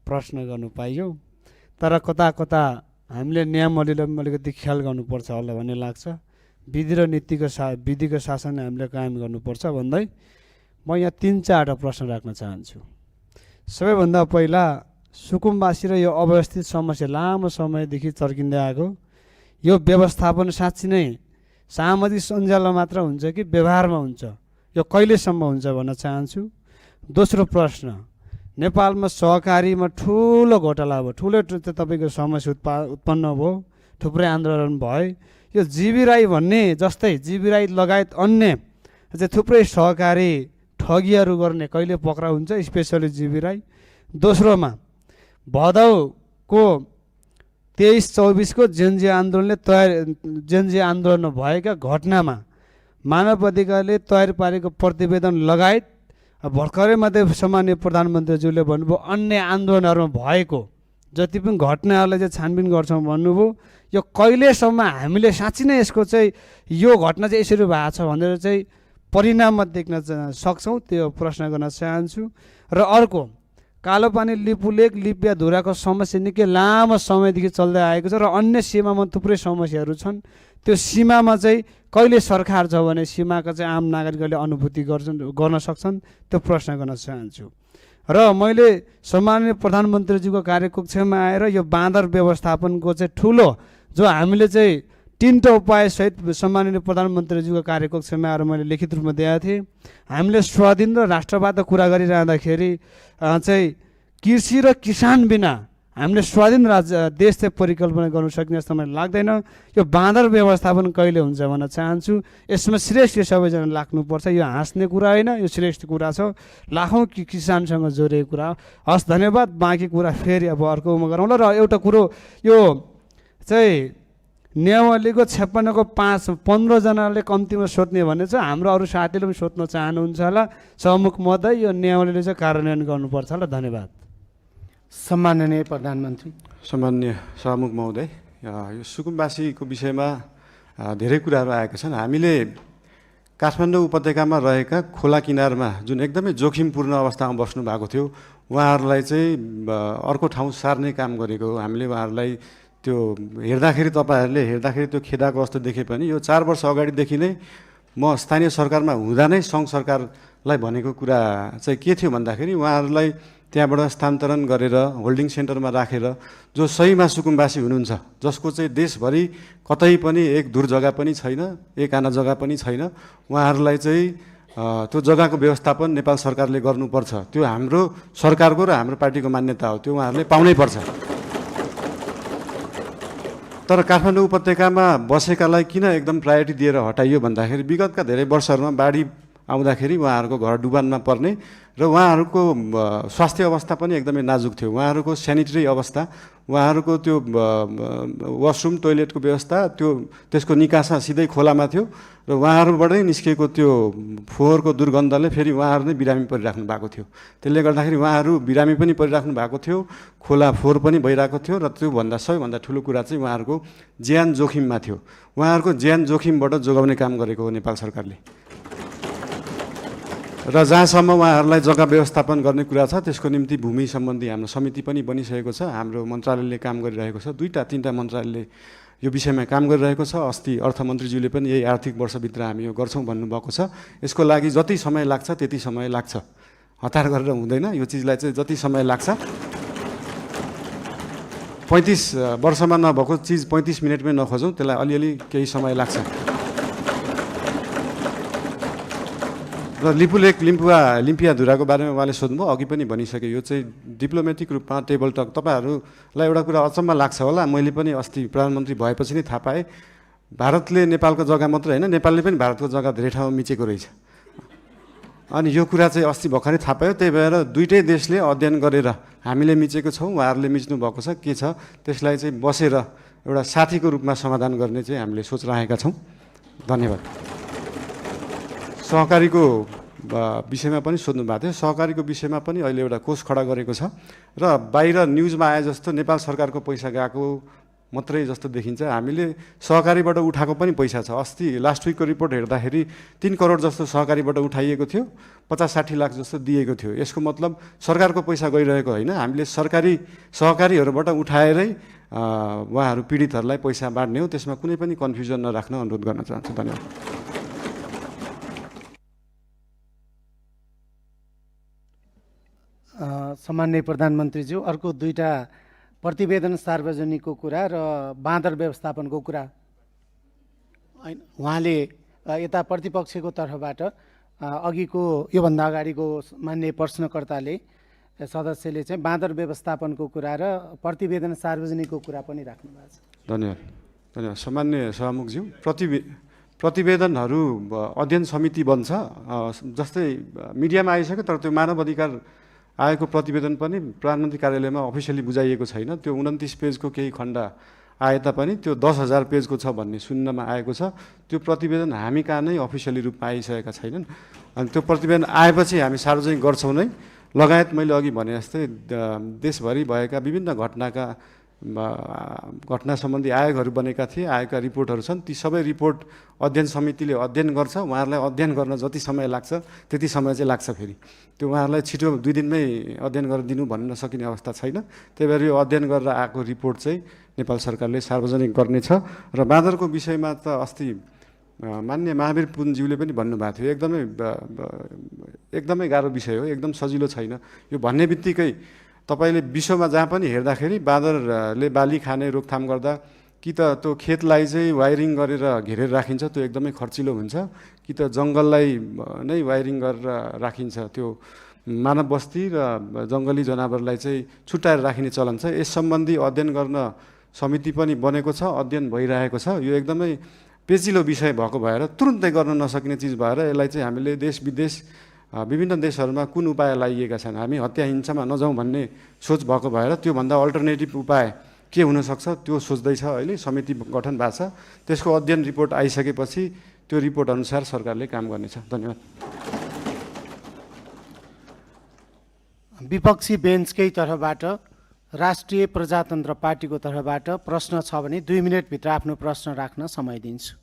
प्रश्न गर्नु पाइयो। तर कता कता हामीले नियमहरूले अलिकति ख्याल गर्नुपर्छ होला भन्ने लाग्छ। विधि र विधिको शासन हामीले कायम गर्नुपर्छ भन्दै म यहाँ 3-4वटा प्रश्न राख्न चाहन्छु। सबैभन्दा पहिला सुकुम्बासी र यो अव्यवस्थित समस्या लामो समयदेखि चर्किँदै आएको यो व्यवस्थापन साँच्ची नै सामाजिक सञ्जालमा मात्र हुन्छ कि व्यवहारमा हुन्छ, यो कहिलेसम्म हुन्छ भन्न चाहन्छु। दोस्रो प्रश्न, नेपालमा सहकारीमा ठुलो घोटाला भयो, ठुलो तपाईँको समस्या उत्पन्न भयो, थुप्रै आन्दोलन भयो। यो जीवी राई भन्ने जस्तै जीवी राई लगायत अन्य चाहिँ थुप्रै सहकारी ठगीहरू गर्ने कहिले पक्राउ हुन्छ, स्पेसली जीवी राई। दोस्रोमा भदौको 23-24 को जेनजी आन्दोलनमा भएका घटनामा मानव अधिकारले तयार पारेको प्रतिवेदन लगायत भर्खरै मात्रै सम्माननीय प्रधानमन्त्रीज्यूले भन्नुभयो अन्य आन्दोलनहरूमा भएको जति पनि घटनाहरूलाई चाहिँ छानबिन गर्छौँ भन्नुभयो। यो कहिलेसम्म हामीले साँच्ची नै यसको चाहिँ यो घटना चाहिँ यसरी भएको छ भनेर चाहिँ परिणाममा देख्न सक्छौँ, त्यो प्रश्न गर्न चाहन्छु। र अर्को, कालोपानी लिपुलेक लिपियाधुराको समस्या निकै लामो समयदेखि चल्दै आएको छ र अन्य सीमामा थुप्रै समस्याहरू छन्। त्यो सीमामा चाहिँ कहिले सरकार छ भने सीमाका चाहिँ आम नागरिकहरूले अनुभूति गर्न सक्छन्, त्यो प्रश्न गर्न चाहन्छु। र मैले सम्माननीय प्रधानमन्त्रीज्यूको कार्यकक्षमा आएर यो बाँदर व्यवस्थापनको चाहिँ ठुलो जो हामीले चाहिँ 3टा उपायसहित सम्माननीय प्रधानमन्त्रीज्यूको कार्यकक्षमा आएर मैले लिखित रूपमा दिएका थिएँ। हामीले स्वाधीन र राष्ट्रवादको कुरा गरिरहँदाखेरि चाहिँ कृषि र किसान बिना हामीले स्वाधीन देश चाहिँ परिकल्पना गर्नु सक्ने जस्तो मलाई लाग्दैन। यो बाँदर व्यवस्थापन कहिले हुन्छ भन्न चाहन्छु। यसमा श्रेष्ठ सबैजना लाग्नुपर्छ, यो हाँस्ने कुरा होइन, यो श्रेष्ठ कुरा छ, लाखौँ किसानसँग जोडिएको कुरा हो। हस्, धन्यवाद। बाँकी कुरा फेरि अब अर्कोमा गरौँला। र एउटा कुरो, यो चाहिँ नियमावलीको 56 को 15 जनाले कम्तीमा सोध्ने भन्ने छ। हाम्रो अरू साथीले पनि सोध्न चाहनुहुन्छ होला। सहमुख महोदय, यो नियमावलीले चाहिँ कार्यान्वयन गर्नुपर्छ होला। धन्यवाद। सम्माननीय प्रधानमन्त्री। सम्माननीय सहमुख महोदय, यो सुकुम्बासीको विषयमा धेरै कुराहरू आएका छन्। हामीले काठमाडौँ उपत्यकामा रहेका खोला किनारमा जुन एकदमै जोखिमपूर्ण अवस्थामा बस्नु भएको थियो, उहाँहरूलाई चाहिँ अर्को ठाउँ सार्ने काम गरेको हो। हामीले उहाँहरूलाई त्यो हेर्दाखेरि, तपाईँहरूले हेर्दाखेरि त्यो खेदाको अवस्था देखे पनि यो 4 वर्ष अगाडिदेखि नै म स्थानीय सरकारमा हुँदा नै सङ्घ सरकारलाई भनेको कुरा चाहिँ के थियो भन्दाखेरि उहाँहरूलाई त्यहाँबाट स्थानान्तरण गरेर होल्डिङ सेन्टरमा राखेर जो सहीमा सुकुम्बासी हुनुहुन्छ, जसको चाहिँ देशभरि कतै पनि एक दूर जग्गा पनि छैन, एक आना जग्गा पनि छैन, उहाँहरूलाई चाहिँ त्यो जग्गाको व्यवस्थापन नेपाल सरकारले गर्नुपर्छ। त्यो हाम्रो सरकारको र हाम्रो पार्टीको मान्यता हो, त्यो उहाँहरूले पाउनै पर्छ। तर काठमाडौँ उपत्यकामा बसेकालाई किन एकदम प्रायोरिटी दिएर हटाइयो भन्दाखेरि विगतका धेरै वर्षहरूमा बाढी आउँदाखेरि उहाँहरूको घर डुबानमा पर्ने र उहाँहरूको स्वास्थ्य अवस्था पनि एकदमै नाजुक थियो। उहाँहरूको सेनिटरी अवस्था, उहाँहरूको त्यो वासरुम टोइलेटको व्यवस्था, त्यसको निकासा सिधै खोलामा थियो र उहाँहरूबाटै निस्केको त्यो फोहोरको दुर्गन्धले फेरि उहाँहरू नै बिरामी परिराख्नु भएको थियो। त्यसले गर्दाखेरि उहाँहरू बिरामी पनि परिराख्नु भएको थियो, खोला फोहोर पनि भइरहेको थियो र त्योभन्दा सबैभन्दा ठुलो कुरा चाहिँ उहाँहरूको ज्यान जोखिममा थियो। उहाँहरूको ज्यान जोखिमबाट जोगाउने काम गरेको हो नेपाल सरकारले। र जहाँसम्म उहाँहरूलाई जग्गा व्यवस्थापन गर्ने कुरा छ त्यसको निम्ति भूमि सम्बन्धी हाम्रो समिति पनि बनिसकेको छ। हाम्रो मन्त्रालयले काम गरिरहेको छ, 2-3टा मन्त्रालयले यो विषयमा काम गरिरहेको छ। अस्ति अर्थमन्त्रीज्यूले पनि यही आर्थिक वर्षभित्र हामी यो गर्छौँ भन्नुभएको छ। यसको लागि जति समय लाग्छ त्यति समय लाग्छ, हतार गरेर हुँदैन। यो चिजलाई चाहिँ जति समय लाग्छ, 35 वर्षमा नभएको चिज 35 मिनटमै नखोजौँ, त्यसलाई अलिअलि केही समय लाग्छ। र लिपुलेक लिम्पियाधुराको बारेमा उहाँले सोध्नुभयो, अघि पनि भनिसके, यो चाहिँ डिप्लोमेटिक रूपमा टेबल टक। तपाईँहरूलाई एउटा कुरा अचम्म लाग्छ होला, मैले पनि अस्ति प्रधानमन्त्री भएपछि नै थाहा पाएँ, भारतले नेपालको जग्गा मात्र होइन, नेपालले पनि भारतको जग्गा धेरै ठाउँमा मिचेको रहेछ। अनि यो कुरा चाहिँ अस्ति भर्खरै थाहा पायो। त्यही भएर दुईटै देशले अध्ययन गरेर हामीले मिचेको छौँ, उहाँहरूले मिच्नु भएको छ, के छ त्यसलाई चाहिँ बसेर एउटा साथीको रूपमा समाधान गर्ने चाहिँ हामीले सोच राखेका छौँ। धन्यवाद। सहकारीको विषयमा पनि सोध्नु भएको थियो। सहकारीको विषयमा पनि अहिले एउटा कोष खडा गरेको छ र बाहिर न्युजमा आए जस्तो नेपाल सरकारको पैसा गएको मात्रै जस्तो देखिन्छ। हामीले सहकारीबाट उठाएको पनि पैसा छ। अस्ति लास्ट विकको रिपोर्ट हेर्दाखेरि 3 करोड जस्तो सहकारीबाट उठाइएको थियो, 50-60 लाख जस्तो दिएको थियो। यसको मतलब सरकारको पैसा गइरहेको होइन, हामीले सहकारीहरूबाट उठाएरै उहाँहरू पीडितहरूलाई पैसा बाँड्ने हो। त्यसमा कुनै पनि कन्फ्युजन नराख्न अनुरोध गर्न चाहन्छु। धन्यवाद। सम्माननीय प्रधानमन्त्रीज्यू, अर्को दुईटा प्रतिवेदन सार्वजनिकको कुरा र बाँदर व्यवस्थापनको कुरा उहाँले यता प्रतिपक्षको तर्फबाट अघिको योभन्दा अगाडिको मान्य प्रश्नकर्ताले सदस्यले चाहिँ बाँदर व्यवस्थापनको कुरा र प्रतिवेदन सार्वजनिकको कुरा पनि राख्नु भएको छ। धन्यवाद। सामान्य सभामुखज्यू, प्रतिवेदनहरू अध्ययन समिति बन्छ। जस्तै मिडियामा आइसक्यो, तर त्यो मानव अधिकार आएको प्रतिवेदन पनि प्रधानमन्त्री कार्यालयमा अफिसियली बुझाइएको छैन। त्यो 29 पेजको केही खण्ड आए तापनि त्यो 10,000 पेजको छ भन्ने सुन्नमा आएको छ। त्यो प्रतिवेदन हामी कहाँ नै अफिसियली रूपमा आइसकेका छैनन्। अनि त्यो प्रतिवेदन आएपछि हामी सार्वजनिक गर्छौँ नै। लगायत मैले अघि भने जस्तै देशभरि भएका विभिन्न घटना सम्बन्धी आयोगहरू बनेका थिए, आएका रिपोर्टहरू छन्। ती सबै रिपोर्ट अध्ययन समितिले अध्ययन गर्छ। उहाँहरूलाई अध्ययन गर्न जति समय लाग्छ त्यति समय चाहिँ लाग्छ। फेरि त्यो उहाँहरूलाई छिटो 2 दिनमै अध्ययन गरेर दिनु भन्न सकिने अवस्था छैन। त्यही भएर यो अध्ययन गरेर आएको रिपोर्ट चाहिँ नेपाल सरकारले सार्वजनिक गर्नेछ। र बाँदरको विषयमा त अस्ति मान्य महावीर पुनज्यूले पनि भन्नुभएको थियो, एकदमै गाह्रो विषय हो, एकदम सजिलो छैन। यो भन्ने बित्तिकै तपाईँले विश्वमा जहाँ पनि हेर्दाखेरि बाँदरले बाली खाने रोकथाम गर्दा कि त त्यो खेतलाई चाहिँ वायरिङ गरेर घेरेर राखिन्छ, त्यो एकदमै खर्चिलो हुन्छ, कि त जङ्गललाई नै वायरिङ गरेर राखिन्छ। त्यो मानव बस्ती र जङ्गली जनावरलाई चाहिँ छुट्याएर राखिने चलन छ। यस सम्बन्धी अध्ययन गर्न समिति पनि बनेको छ, अध्ययन भइरहेको छ। यो एकदमै पेचिलो विषय भएको भएर तुरुन्तै गर्न नसकिने चिज भएर यसलाई चाहिँ हामीले देश विदेश विभिन्न देशहरूमा कुन उपाय लाइएका छन्, हामी हत्या हिंसामा नजाउँ भन्ने सोच भएको भएर त्योभन्दा अल्टरनेटिभ उपाय के हुनसक्छ त्यो सोच्दैछ। अहिले समिति गठन भएको छ। त्यसको अध्ययन रिपोर्ट आइसकेपछि त्यो रिपोर्ट अनुसार सरकारले काम गर्नेछ। धन्यवाद। विपक्षी बेन्चकै तर्फबाट राष्ट्रिय प्रजातन्त्र पार्टीको तर्फबाट प्रश्न छ भने 2 मिनटभित्र आफ्नो प्रश्न राख्न समय दिन्छु।